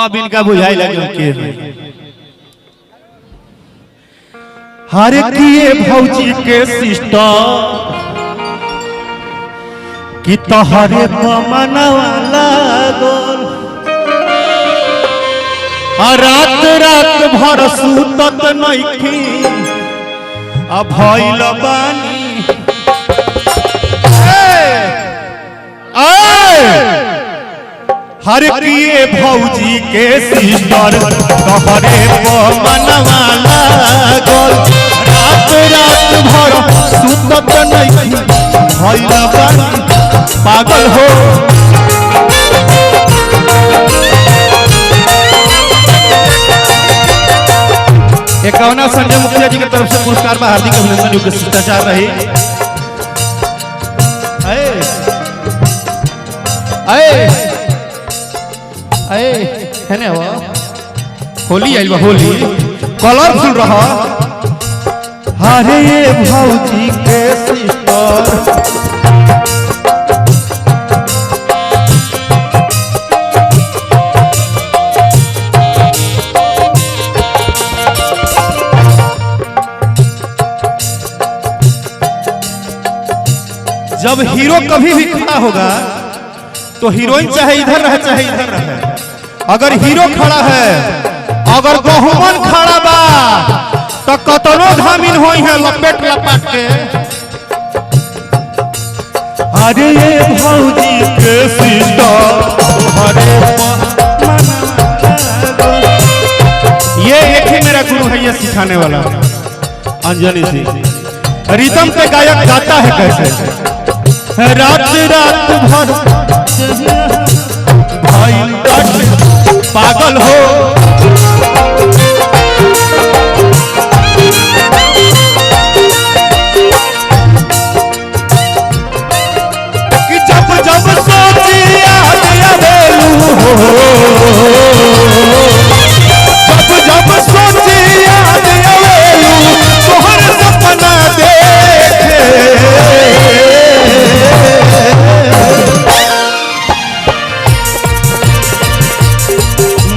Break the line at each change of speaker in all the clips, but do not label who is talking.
अब इनका बुझाई लगे के हर किए भौजी के सिस्टर कि तोहरे पमनवा लागल आ रात रात भर सुतत नइखी आ भइल बानी हर किए भौजी के सिस्टर तोहरे पमनवा लागल रात रात भर सुतत नइखी भइल बानी पागल हो। एकावना संजय मुखिया जी की तरफ से पुरस्कार में हार्दिक अभिनंदन योग्य शिष्टाचार रही। आए आए आए है ना वो होली आई बा, होली कलरफुल रहा। हरे भौजी के सिस्टर जब हीरो कभी भी खड़ा होगा तो हीरोइन चाहे इधर रहे चाहे इधर रहे, अगर हीरो खड़ा है अगर गहुमन खड़ा बा तो कतनो घामिन होई है लपेट लपाट के। अरे भौजी के सिस्टर हरे ये एक ही मेरा गुरु है ये सिखाने वाला अंजलि सिंह। रिदम पे गायक गाता है कैसे रात रात भर भाई पागल हो। कि जब जब सोची याद आवेलू हो, जब जब सोची याद आवेलू तोहर सपना देखे।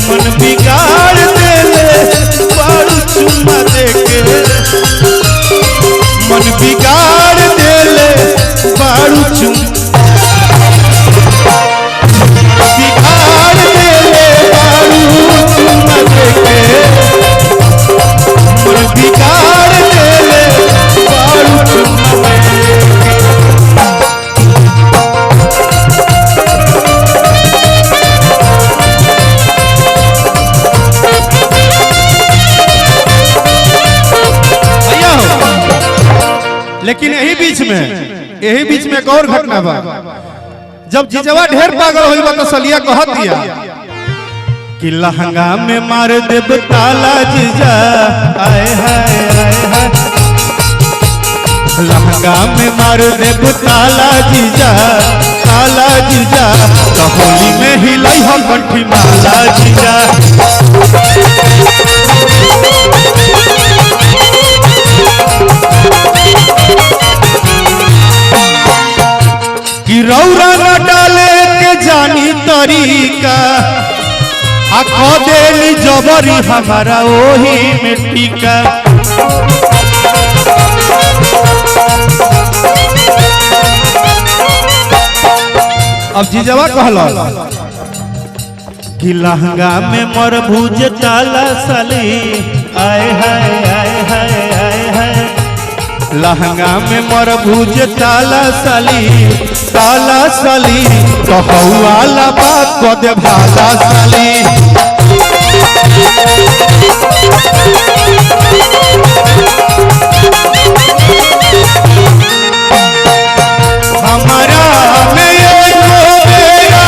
मन बिगाड़ देले बारू चुम्मा देके, मन बिगाड़ देले बारू चुम्मा बिगाड़ देले बारू चुम्मा देके, मन बिगाड़ देले बारू चुम्मा देके। लेकिन यही बीच में एक और घटना बा। जब जीजवा ढेर पागल होई बा तो सलिया कहत दिया कि लहंगा में मार देब ताला जीजा, आए हाय आए हाय, लहंगा में मार देब ताला जीजा, ताला जीजा, तो होली में हिलाई हम कंठी माला जीजा। कि रौरा न डाले के जानी तरीका आ खो देली जबरी हमारा ओही में टीका। अब जीजवा कहला कि लहंगा में मर भूज ताला साली, आए हाय आए हाय आए हाय, लहंगा में मर भूज ताला साली, ताला साली, तो हौवाला बात को दे भाला साली। हमारा में एको बेरा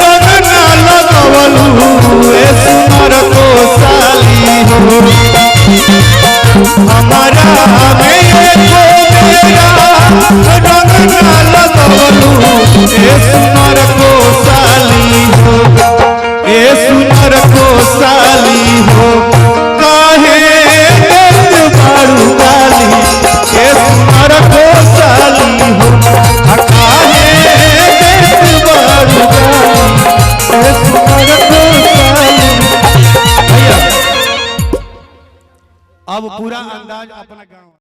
रंग ना लगवलू ए सुनर को साली हो, हमारा में एको बेरा रंग ना लगवलू ए सुनर को साली हो, ए सुनर को साली हो, काहे अब पूरा अंदाज अपना गांव।